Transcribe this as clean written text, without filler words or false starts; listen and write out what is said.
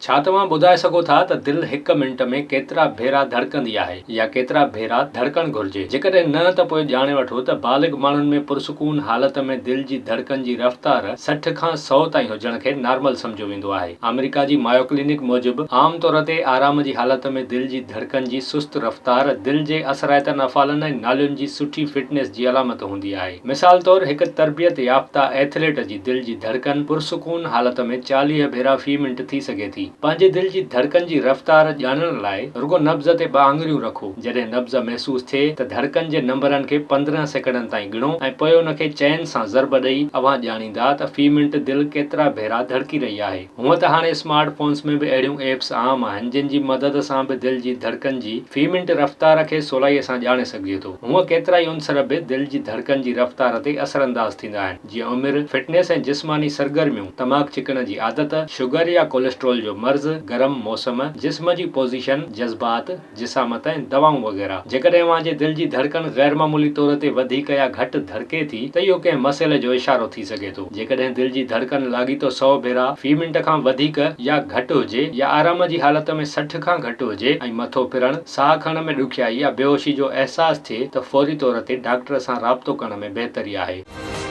ڇا توهان ٻڌائي سگهو ٿا ته دل هڪ منٽ ۾ ڪيترا ڀيرا ڌڙڪندي آهي يا ڪيترا ڀيرا ڌڙڪڻ گهرجي؟ جيڪڏهن نه ته پوء ڄاڻي وٺو ته بالغ ماڻهن ۾ پرسڪون حالت ۾ دل جي ڌڙڪن جي رفتار 60 کان سئو تائين هجڻ کي نارمل سمجهيو ويندو آهي. آمريڪا جي مايو ڪلينڪ موجب عام طور تي آرام جي حالت ۾ دل جي ڌڙڪن جي سست رفتار دل جي اثرائتن افعالن ۽ نالين جي سٺي فٽنيس جي علامت هوندي آهي. مثال طور هڪ تربيت يافته ايٿليٽ جي دل جي ڌڙڪن پرسڪون حالت ۾ 40 ڀيرا في منٽ ٿي سگهي ٿي. پنهنجي دل جي ڌڙڪن جي رفتار ڄاڻڻ لاء رڳو نبض تي ٻه آڱريون رکو. جڏهن نبض محسوس ٿئي ته ڌڙڪن جي نمبرن کي 15 سيڪنڊن تائين ڳڻو ۽ پوء ان کي چئن سان ضرب ڏئي اوهان ڄاڻيندا ته في منٽ دل ڪيترا ڀيرا ڌڙڪي رهي آهي. هونء ته هاڻي اسمارٽ فونز ۾ به اهڙيون ايپس عام آهن جن جي مدد سان به دل جي ڌڙڪن جي في منٽ رفتار کي سولائيء سان ڄاڻي سگهجي ٿو. هونء ڪيترائي عنصر به دل جي ڌڙڪن جي رفتار تي اثرانداز ٿيندا آهن، جيئن عمر، فٽنيس ۽ جسماني سرگرميون، تماڪ ڇڪڻ جي عادت، شگر يا ڪوليسٽرول جو مرض، گرم موسم، جسم جي پوزيشن، جذبات، جسامت ۽ دوائون وغيره. جيڪڏهن اوهان جي دل جي ڌڙڪن غيرمعمولي طور تي وڌيڪ يا گهٽ ڌڙڪي ٿي ته اهو ڪنهن مسئلي جو اشارو ٿي سگهي ٿو. جيڪڏهن دل جي ڌڙڪن لاڳيتو سئو ڀيرا في منٽ کان وڌيڪ يا گهٽ هجي يا آرام جي حالت ۾ 60 کان گهٽ هجي ۽ مٿو ڦرڻ، ساهه کڻڻ ۾ ڏکيائي يا بيهوشي جو احساس ٿئي ته فوري طور تي ڊاڪٽر سان رابطو ڪرڻ ۾ بهتري آهي.